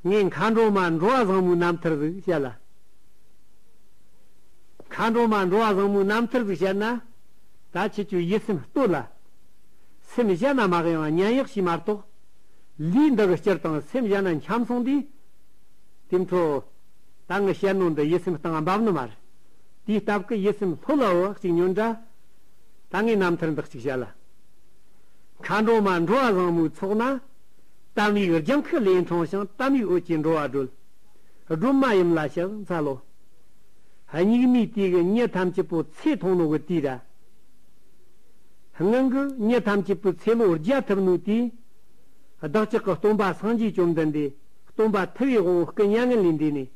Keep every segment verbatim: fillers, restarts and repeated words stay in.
ངས་མཁའ་འགྲོ་མ་འགྲོ་བ་བཟང་མོའི་རྣམ་ཐར་ཟིག་བཤད་ལ། མཁའ་འགྲོ་མ་འགྲོ་བ་བཟང་མོའི་རྣམ་ཐར་ཟིག་བཤད་ན། ད་ཁྱེད་ཀྱི་ཡིད་སེམས་སྟོད་ལ། སེམས་གཞན་ན་མ་གཡེང་བ་ཉན་ཡག་ཞིག་མ་གཏོགས། ལུས་འདི་གི་སྤྱིར་བཏང་སེམས་གཞན་ན་འཁྱམས་སོང་དུས། དེ་འཕྲོ། ད་ངི་བཤད་ནོ་འདི་ཡིད་སེམས་སྟེང་འབབ་ནི་མ་རེད། དེའི་སྟབས་ཀྱིས་ཡིད་སེམས་ལྷོད་ལ་བ་གཅིག་ཉོན་འདྲ། ད་ངས་རྣམ་ཐར་འདི་གཅིག་བཤད་ལ། མཁའ་འགྲོ་མ་འགྲོ་བ་བཟང་མོའི་ཚོགས་ན། གཏམ་ཡིག་ལྗང་ཁུ་ལས་འཁྲུངས་ཤིང་གཏམ་ཡིག་འོད་ཀྱིས་འགྲོ་བ་སྒྲོལ། སྒྲོལ་མ་ཡུམ་ལ་ཕྱག་འཚལ་ལོ། སྙིགས་མའི་དུས་ཀྱི་མྱི་ཐམས་ཅད་པོ་ཚེ་ཐུང་ནོ་གི་དུས་ར། སྔོན་གྱི་མྱི་ཐམས་ཅད་པོའི་ཚེ་ལོ་བརྒྱ་ཐུབ་ནོ་དུས། བདག་ཅག་གི་སྟོན་པ་སངས་རྒྱས་བཅོམ་ལྡན་འདས་སྟོན་པ་ཐུབ་པའི་དབང་པོ་སྐུ་མྱ་ངན་ལས་འདས་ནས།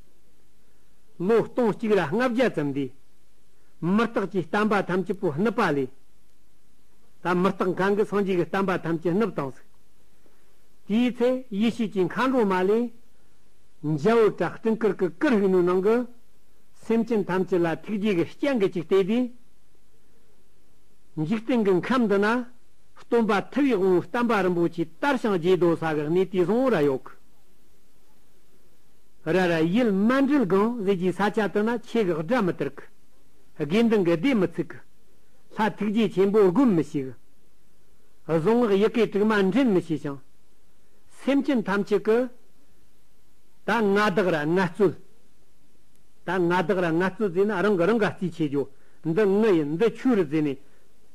ལོ་སྟོང་གཅིག་ར་ལྔ་བརྒྱ་ཙམ་འདས། མུ་སྟེགས་ཀྱི་བསྟན་པ་ཐམས་ཅད་པོ་བསྣུབས་པ་ལས། ད་མུ་སྟེགས་མཁན་གྱིས་སངས་རྒྱས་ཀྱི་བསྟན་པ་ཐམས་ཅད་བསྣུབས་བཏང་ཟིག་དེའི་ཚེ་ཡེ་ཤེས་ཀྱི་མཁའ་འགྲོ་མ་ལས། འཇའ་འོད་དྲ་སྤྲིན་དཀར་གྱི་གུར་ཕུབ་ནོ་ནང་གི། སེམས་ཅན་ཐམས་ཅད་ལ་ཐུགས་རྗེ་གི་སྤྱན་གྱིས་གཅིག་བལྟས་དུས། འཇིག་རྟེན་གྱི་ཁམས་འདི་ན། སྟོན་པ་ཐུབ་པའི་དབང་པོའི་བསྟན་པ་རིན་པོ་ཆེ་དར་ཞིང་རྒྱས་ཏོག་ས་གི་གནས་དུས་བཟང་བོ་ར་ཡོད་གི། ར་ར་ཡུལ་མཎྜལ་སྒང་ཟེར་གྱི་ས་ཆ་དེ་ན་ཆོས་གི་སྒྲ་མི་དར་གི། དགེ་འདུན་གྱི་སྡེ་མི་ཚུགས་གི། ལྷ་ཐུགས་རྗེ་ཆེན་པོ་སྒོམ་མི་ཤེས་གི། གཟུངས་སྔགས་ཡི་གེ་དྲུག་མ་འདྲེན་མི་ཤེས་ཤིང་། སེམས་ཅན་ཐམས་ཅད་ཀྱི། ད་མངའ་བདག་ར་མངའ་རྩོད། ད་མངའ་བདག་ར་མངའ་རྩོད་ཟེར་ན་རང་གི་རང་ག་རྩིས་ཆེ་རྒྱུ། འདི་ངི་ཡིན་འདི་ཁྱོད་རེད་ཟེར་ནས།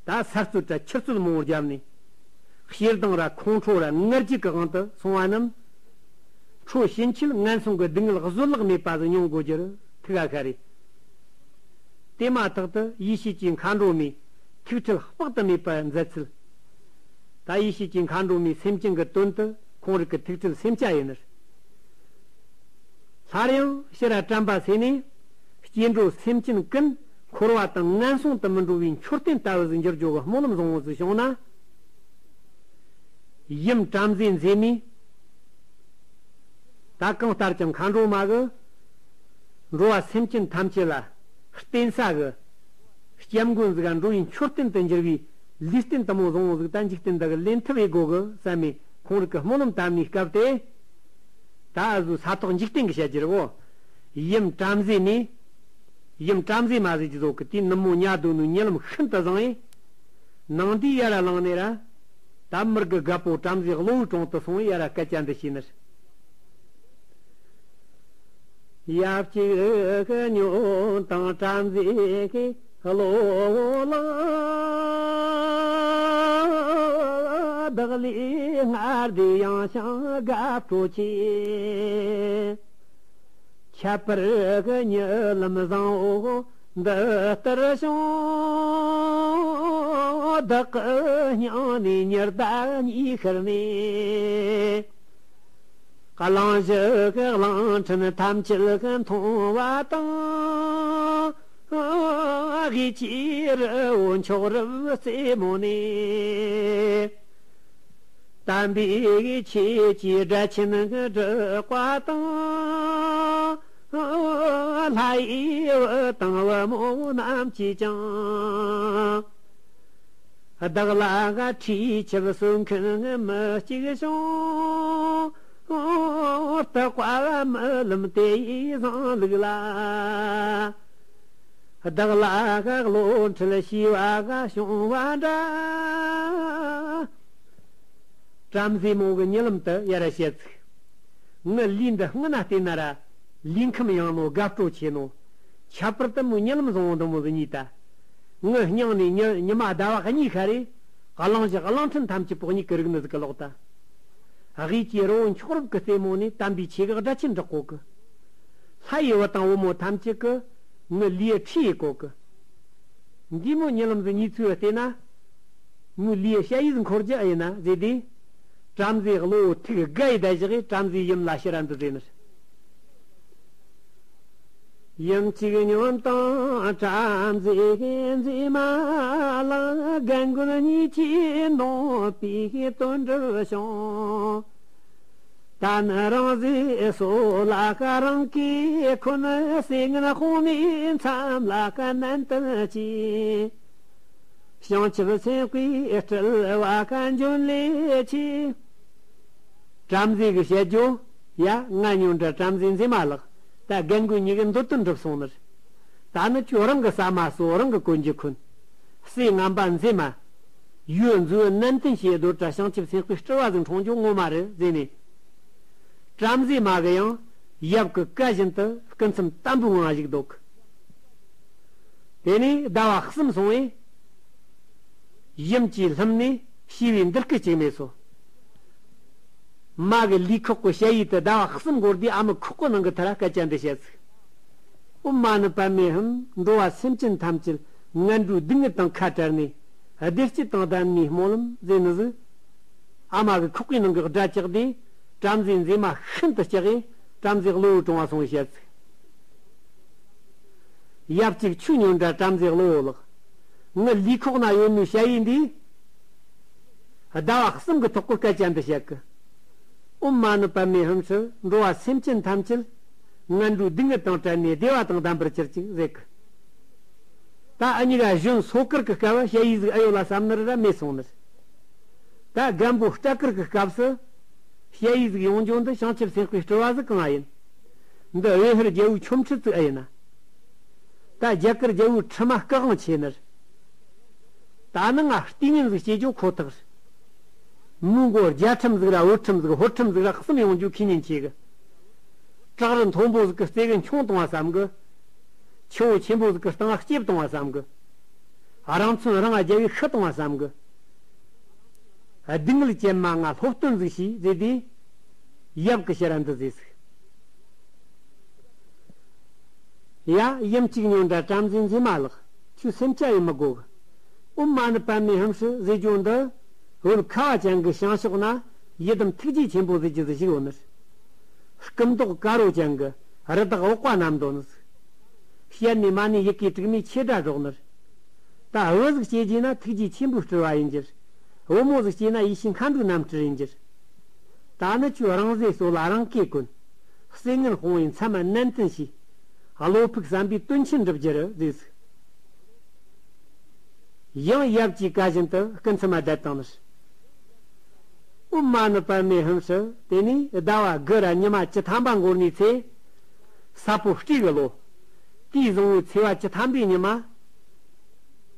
ད་ས་རྩོད་ར་ཆུ་རྩོད་མང་བོ་བརྒྱབ་ནས། ཞེ་སྡང་ར་ཁོང་ཁྲོ་ར་ང་རྒྱལ་གྱི་དབང་དུ་སོང་བ་རྣམས། ཁྲོ་ཕྱིན་ཆད་ངན་སོང་གི་སྡུག་བསྔལ་བཟོད་གླགས་མེད་པ་ཟིག་མྱོང་དགོས་རྒྱུར་ཐུག་ག་ཤ་རེད། དེ་མ་ཐག་ཏུ་ཡེ་ཤེས་ཀྱི་མཁའ་འགྲོ་མའི་ཐུགས་ཁྲལ་དཔག་ཏུ་མེད་པ་མཛད་ཚུལ། ད་ཡེ་ཤེས་ཀྱི་མཁའ་འགྲོ་མའི་སེམས་ཅན་གྱི་དོན་དུ་ཁོང་རིག་གི་ཐུགས་ཁྲལ་སེམས་ཅན་ཡིན་ནར། སླར་ཡང་ཕྱིར་དྲན་པ་ཟེར་ནས། སྐྱེ་འགྲོ་སེམས་ཅན་ཀུན་འཁོར་བ་དང་ངན་སོང་དུ་མི་འགྲོ་བའི་མཆོད་རྟེན་ལྟ་བུ་ཟིག་འགྱུར་རྒྱུ་གི་སྨོན་ལམ་བཟང་བོ་ཟིག་བྱུང་ན། ཡུམ་བྲམ་ཟེ་མཛེས་མས། ད་གང་ལྟར་ཀྱང་མཁའ་འགྲོ་མ་གི། འགྲོ་བ་སེམས་ཅན་ཐམས་ཅད་ལ། བརྟེན་ས་གི། སྐྱབས་མགོན་ཟིག་ག་འགྲོ་བའི་མཆོད་རྟེན་དུ་འགྱུར་བའི་ལུས་རྟེན་དུ་མོ་བཟང་བོ་ཟིག་ད་འཇིག་རྟེན་འདི་གི་ལེན་ཐུབ་ཡེ་དགོ་གི་བསམ་མས་ཁོང་རིག་གི་སྨོན་ལམ་བཏབ་ནས་སྐབས་དེ། ད་ཨ་ཟུ་ས་ཐོག་འཇིག་རྟེན་གི་བཤད་རྒྱུ་རེད་བོ། ཡུམ་བྲམ་ཟེ་ནས། ཡུམ་བྲམ་ཟེ་མ་ཟེར་གྱི་བཟོ་གི་དེའི་ནུབ་མོ་ཉལ་སྡོད་ནོ་ཉི་ལམ་ཤིན་ཏུ་བཟང་ཡེ། ནང་དུས་ཡར་ར་ལངས་ནས་ར། ད་མི་དགེ་རྒད་པོ་བྲམ་ཟེ་གློ་བོའི་དྲུང་དུ་སོང་ཡར་ར་སྐད་ཆ་འདི་བཤད་ནི་རེད། ཡབ་གཅིག་གི་ཉོན་དང་བྲམ་ཟེ་གི་གློ་བོ་ལ། བདག་ལས་སྔར་དུས་ཡང་ཞིང་དགའ་སྤྲོ་ཆེ། ཁྱད་པར་གྱི་ཉི་ལམ་བཟང་བོ་འདི་ལྟར་བྱུང་། བདག་གི་སྙིང་ནས་ཉི་ཟླ་གཉིས་ཤར་ནས། གླིང་བཞི་གི་གླིང་ཕྲན་ཐམས་ཅད་ཀྱིས་མཐོང་བ་དང་། དབུས་ཀྱི་རི་བོ་མཆོག་རབ་རྩེ་མོ་ནས། དམ་པའི་ཆོས་ཀྱི་སྒྲ་ཆེན་སྒྲོག་པ་དང་། ལྷ་ཡི་བུ་དང་བུ་མོ་རྣམས་ཀྱིས་ཀྱང་། བདག་ལ་ཁྲུས་ཆབ་གསོལ་མཁན་མི་གཅིག་བྱུང་། རྟག་པ་རྨི་ལམ་དེ་ཡི་བཟང་ལུགས་ལ། བདག་ལ་བློ་འཁྲུལ་ཤེས་པ་བྱུང་བ་འདྲ། བྲམ་ཟེ་མོ་གི་ཉི་ལམ་དུ་ཡར་བཤད་ཚིག་ངི་ལུས་འདི་སྔོན་ན་བལྟས་ན་ར། ལུས་ཁམས་ཡངས་ནོ་དགའ་སྤྲོ་ཆེ་ནོ། ཁྱད་པར་དུ་མོ་ཉི་ལམ་བཟང་བོ་འདི་མོ་ཟིག་གཉིས་ད། ངི་སྙིང་ནས་ཉི་ཉི་མ་ཟླ་བ་གཉིས་ཤར་རེ། གླིང་བཞི་གླིང་ཕྲན་ཐམས་ཅད་པོ་གཉིས་ཀྱི་རིག་ནི་ཟིག་གི་ལོག་ད། དབུས་ཀྱི་རི་བོ་མཆོག་རབ་ཀྱི་རྩེ་མོ་ནས་དམ་པའི་ཆོས་ཀྱི་སྒྲ་ཆེན་སྒྲོག་གོ་གི། ལྷ་ཡི་བུ་དང་བུ་མོ་ཐམས་ཅད་ཀྱིས་ངི་ལུས་ཁྲིད་ཡེ་གོ་གི། འདི་མོ་ཉི་ལམ་ཟིག་གཉིས་ཚུལ་བལྟས་ན། ངི་ལུས་ཞ་ཡིས་འཁོར་རྒྱུ་ཨེ་ཡིན་ན་ཟེར་དུས། བྲམ་ཟེ་གློ་བོ་ཐུགས་དགའ་ཡི་ད་བཞག་གིས་བྲམ་ཟེ་ཡུམ་ལ་ཕྱིར་ར་འདི་ཟེར་ནི། ཡུམ་གཅིག་ཉོན་དང་བྲམ་ཟེ་མཛེས་མ་ལ། རྒན་རྒོན་གཉིས་ཀྱིས་འདོམས་པའི་དོན་འགྲུབ་བྱུང་། ད་ནི་རང་ཟས་གསོལ་ལ་ཀ་རང་གིས་འཁོན། ཟས་ངན་དཔུང་མེད་མཚམས་ལ་ཀ་ནན་ཏན་གྱིས། བྱང་ཆུབ་སེམས་དཔའི་སྤྲུལ་བ་ཀ་འཇོན་ལས་ཆེ། བྲམ་ཟེ་གི་བཤད་རྒྱུ། ཡ། ང་ཉོན་དྲ་བྲམ་ཟེ་མཛེས་མ་ལགས། ད་རྒན་རྒོན་གཉིས་ཀྱི་འདོད་དོན་འགྲུབ་སོང་ནི་རེད། ད་ནི་ཁྱོད་རང་གི་ཟ་མ་ཟོ། རང་གི་གོན་རྒྱུ་གོན། སྲས་ངན་པ་མཛེས་མ། ཡོད་མཛོད་ནན་ཏན་བྱེད་སྡོད་དྲ་བྱང་ཆུབ་སེམས་དཔའི་སྤྲུལ་བ་ཟིག་འཁྲུངས་རྒྱུ་ངོ་མ་རེད་ཟེར་ནས། བྲམ་ཟེ་མ་གི་ཡང་ཡབ་ཀྱི་བཀའ་བཞིན་དུ་སྐུ་མཚམས་དམ་པོའི་ངང་བཞུགས་འདུག། དེ་ནས་ཟླ་བ་གསུམ་སོང་བས། ཡུམ་གྱིས་ལྷུམས་ནས་ཞུས་པའི་འདི་སྐད་ཅིག་སྨྲས་སོ། མ་གི་ལུས་ཁོག་གི་ཞ་ཡི་དུ་ཟླ་བ་གསུམ་འགོར་དུས་ཨ་མའི་ཁོག་གི་ནང་གི་མཐར་སྐད་ཆ་འདི་བཤད་ཟིག། ཨོཾ་མ་ཎི་པདྨེ་ཧཱུྃ། འགྲོ་བ་སེམས་ཅན་ཐམས་ཅད་ངན་འགྲོའི་སྡུག་བསྔལ་དང་ཁ་བྲལ་ནས་བདེ་སྐྱིད་དང་ལྡན་ནས་སྨོན་ལམ་ཟེར་ནི་ཟིག། ཨ་མ་གི་ཁོག་གི་ནང་གི་སྒྲ་བཅག་དུས་བྲམ་ཟེ་མཛེས་མ་ཤིན་ཏུ་སྐྲག་གིས་བྲམ་ཟེ་གློ་བོར་གྲོངས་པ་སོང་བས་བཤད་ཟིག། ཡབ་གཅིག་ཁྱོད་ཉོན་དྲ་བྲམ་ཟེ་གློ་བོ་ལགས། ངའི་ལུས་ཁོག་ན་ཡོད་ནོ་ཞ་ཡི་འདིས། ཟླ་བ་གསུམ་གྱི་ཐོག་གི་སྐད་ཆ་འདི་བཤད་གི། ཨོཾ་མ་ཎི་པདྨེ་ཧཱུྃ་ཕྱིར། འགྲོ་བ་སེམས་ཅན་ཐམས་ཅད་ངན་འགྲོའི་སྡུག་བསྔལ་དང་བྲལ་ནས་བདེ་བ་དང་ལྡན་པར་གྱུར་ཅིག་ཟེར་གི། ད་ཨ་མྱེས་གཞོན་སོ་དཀར་གྱི་སྐབས་ཞ་ཡི་ཟིག་ཨེ་ཡོད་ལ་བསམ་ནི་རེད་ར་མེད་སོང་ནི་རེད། ད་རྒན་པོ་སྐྲ་དཀར་གྱི་སྐབས་སུ། ཞ་ཡི་ཟིག་ཡོང་རྒྱུ་འདི་བྱང་ཆུབ་སེམས་དཔའི་སྤྲུལ་བ་ཟིག་གང་ཡིན། འདི་བེ་ཧུར་རྒྱལ་པོའི་ཆོ་འཕྲུལ་ཙིག་ཨེ་ཡིན་ན། ད་རྒྱ་གར་རྒྱལ་པོའི་ཁྲི་མ་སྐུ་དབང་ཆེ་ནི་རེད། ད་ནི་ང་ལྟས་ངན་ཟིག་བྱེད་རྒྱུ་ཁོ་ཐག་རེད། མོའི་མགོ་རྒྱ་ཁྲིམས་ཟིག་ར་བོད་ཁྲིམས་ཟིག་ཧོར་ཁྲིམས་ཟིག་ར་གསུམ་ཡོང་རྒྱུ་ཁས་ཉེན་ཆེ་གི། བྲག་རི་མཐོན་པོ་ཟིག་གི་རྩེ་གི་མཆོང་གཏོང་བ་བསམ་གི། ཆུ་བོ་ཆེན་པོ་ཟིག་གི་སྟེང་སྐྱེབ་གཏོང་བ་བསམ་གི། རང་མཚོན་རང་རྒྱལ་བའི་ཤི་གཏོང་བ་བསམ་གི། སྡུག་བསྔལ་ཅན་མ་ང་སློབ་སྟོན་ཟིག་བྱོས་ཟེར་དུས། ཡབ་ཀྱི་ཕྱིར་ར་འདི་ཟེར་ཟིག། ཡ། ཡུམ་གཅིག་ཉོན་དྲ་བྲམ་ཟེ་མཛེས་མ་ལགས། ཁྱོད་སེམས་ཅན་ཡིན་མི་དགོ་གི། ཨོཾ་མ་ཎི་པདྨེ་ཧཱུྃ་ཕྱིར་ཟེར་རྒྱུ་འདི། བོད་ཁ་བ་ཅན་གྱི་བྱང་ཕྱོགས་ན་ཡི་དམ་ཐུགས་རྗེ་ཆེན་པོ་ཟེར་རྒྱུ་ཟིག་ཞིག་ཡོད་ནི་རེད། སྐུ་མདོག་དཀར་པོ་ཅན་གྱི་རི་དྭགས་འོག་པ་བསྣམས་འདུག་ནི་ཟིག། ཞལ་ནས་མ་ཎི་ཡི་གེ་དྲུག་མའི་ཆོས་སྒྲ་སྒྲོག་ནི་རེད། ད་བུ་ཟིག་སྐྱེ་རྒྱུ་ན་ཐུགས་རྗེ་ཆེན་པོའི་སྤྲུལ་བ་ཡིན་རྒྱུ་རེད། བུ་མོ་ཟིག་སྐྱེས་ན་ཡེ་ཤེས་མཁའ་འགྲོའི་རྣམ་སྤྲུལ་ཡིན་རྒྱུ་རེད། ད་ནི་ཁྱོད་རང་བཟོའི་སྲོལ་ལ་རང་གིས་གོན། གསེར་དངུལ་དཔུང་བའི་མཚམས་མ་ནན་ཏན་བྱས། བློ་ཕུགས་བསམ་པའི་དོན་ཆེན་འགྲུབ་རྒྱུ་རེད་ཟེར། ཡང་ཡབ་ཀྱི་བཀའ་བཞིན་དུ་སྐུ་མཚམས་མ་བསྡད་བཏང་ནི། ཨོཾ་མ་ཎི་པདྨེ་ཧཱུྃ་ཕྱིར། དེ་ནས་ཟླ་བ་དགུ་ར་ཉི་མ་བཅུ་ཐམ་པ་འགོར་ནས་ཚེ། ས་ཕོ་སྤྲེའུ་གི་ལོ། དུས་བཟང་བོའི་ཚེས་པ་བཅུ་ཐམ་པའི་ཉི་མ།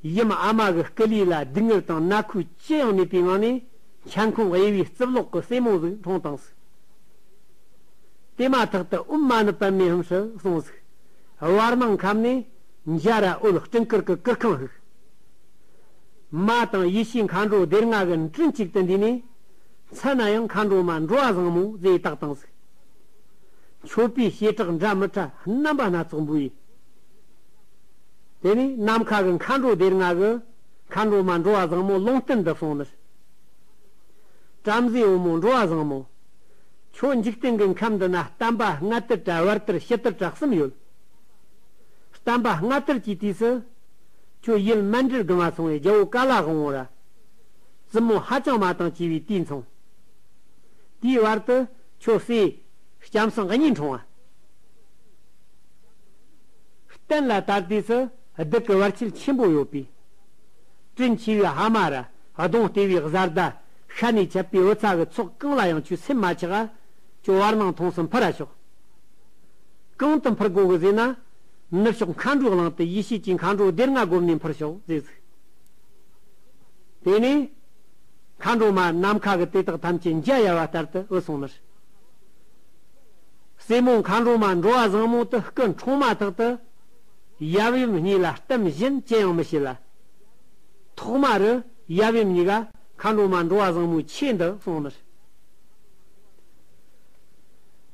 ཡུམ་ཨ་མ་གི་སྐུ་ལུས་ལ་སྡུག་བསྔལ་དང་ན་ཁུ་ཅི་ཡང་མེད་པའི་ངང་ནས་འཁྱམ་ཁུང་གཡས་པའི་རྩིབ་ལོགས་ཀྱི་སྲས་མོ་ཟིག་འཁྲུངས་བཏང་ཟིག། དེ་མ་ཐག་ཏུ་ཨོཾ་མ་ཎི་པདྨེ་ཧཱུྃ་ཕྱིར་གསུངས་ཟིག། བར་སྣང་ཁམས་ནས་འཇའ་ར་འོད་སྤྲིན་དཀར་གྱི་གུར་ཁང་ཕུབ། མ་དང་ཡེ་ཤེས་མཁའ་འགྲོ་སྡེ་ལྔ་གི་མགྲིན་གཅིག་ཏུ་འདུས་ནས། མཚན་ན་ཡང་མཁའ་འགྲོ་མ་འགྲོ་བ་བཟང་མོ་ཟེར་བཏགས་བཏང་ཟིག། མཆོད་པའི་བྱེ་བྲག་འདྲ་མི་འདྲ་རྣམ་པ་སྣ་ཚོགས་འབུལ་ཡི། དེ་ནས་ནམ་མཁའ་གི་མཁའ་འགྲོ་སྡེ་ལྔ་གིས་མཁའ་འགྲོ་མ་འགྲོ་བ་བཟང་མོ་ལུང་བསྟན་འདི་གསུངས་ནི། བྲམ་ཟེའི་བུ་མོ་འགྲོ་བ་བཟང་མོ། ཁྱོད་འཇིག་རྟེན་གྱི་ཁམས་འདི་ན་བསྟན་པ་སྔ་དར་དྲ་བར་དར་ཕྱི་དར་དྲ་གསུམ་ཡོད། བསྟན་པ་སྔ་དར་གྱི་དུས་སུ། ཁྱོད་ཡུལ་མཎྜལ་སྒང་ང་སོང་བའི་རྒྱལ་པོ་ཀ་ལ་དབང་བོ་ར། བཙུན་མོ་ཧ་ཅང་མ་དང་བཅས་པའི་དུས་མཚུངས། དེའི་བར་དུ་ཁྱོད་སྲས་ལྕམ་སྲིང་གཉིས་འཁྲུངས་པ། གཏན་ལ་དར་དུས་སུ་སྡུག་གི་བར་ཆད་ཆེན་པོ་ཡོད་པས། དྲིན་ཆེ་བའི་ཨ་མ་ར་གདོང་བལྟས་པའི་བཟའ་ཟླ། ཤ་ནས་ཆད་པའི་བུ་ཚ་གི་ཚོགས་གང་ལ་ཡང་ཁྱོད་སེམས་མ་ཆགས། ཁྱོད་བར་སྣང་མཐོང་སུ་འཕུར་ར་ཤོག། གང་དུ་འཕུར་དགོ་གི་ཟེར་ན། ནུབ་ཕྱོགས་མཁའ་འགྲོའི་གླིང་དུ་ཡེ་ཤེས་ཀྱི་མཁའ་འགྲོ་སྡེ་ལྔ་བསྒོམས་ནས་འཕུར་ཤོག་ཟེར་ཟིག། དེ་ནས། མཁའ་འགྲོ་མ་ནམ་མཁའ་གི་དེ་དག་ཐམས་ཅད་འཇའ་ཡལ་བ་ལྟར་དུ་བུད་སོང་ནི། སྲས་མོ་མཁའ་འགྲོ་མ་འགྲོ་བ་བཟང་མོ་དེ་སྐུ་འཁྲུངས་མ་ཐག་ཏུ། ཡབ་ཡུམ་གཉིས་ལ་གཏམ་གཞན་ཅི་ཡང་མི་བཤད་ལ། ཐོག་མ་རུ་ཡབ་ཡུམ་གཉིས་ཀ་མཁའ་འགྲོ་མ་འགྲོ་བ་བཟང་མོའི་ཆོས་འདི་གསུངས་ནི།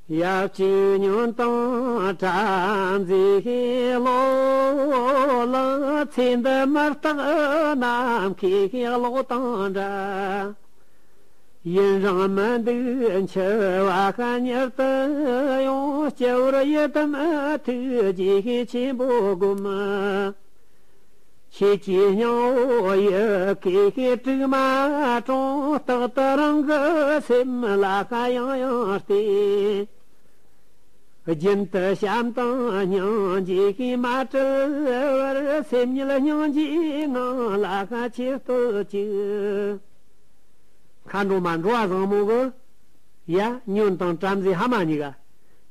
ཡབ་གཅིག་ཉོན་དང་བྲམ་ཟེ་ལོ་ལ། ཚེ་འདི་མི་རྟག་ནམ་མཁའི་གློག་དང་འདྲ། ཡུན་རིང་མི་འདུག་འཆི་བ་ཁ་མྱུར་དུ་ཡོང་། སྤྱི་བོར་ཡི་དམ་ཐུགས་རྗེ་ཆེན་པོ་བསྒོམ། ཁྱེད་ཀྱི་སྙིང་པོ་ཡི་གེ་དྲུག་མ་དྲངས། རྟག་ཏུ་རང་གི་སེམས་ལ་ཁ་ཡང་ཡང་བལྟས། རྒྱུན་དུ་བྱམས་དང་སྙིང་རྗེ་གིས་མ་བྲལ་བར། སེམས་ཉིད་སྙིང་རྗེའི་ངང་ལ་ཁ་ཆེར་བསྟོད་ཅིག། མཁའ་འགྲོ་མ་འགྲོ་བ་བཟང་མོ་གིས། ཡ། ཉོན་དང་བྲམ་ཟེ་ཕ་མ་གཉིས་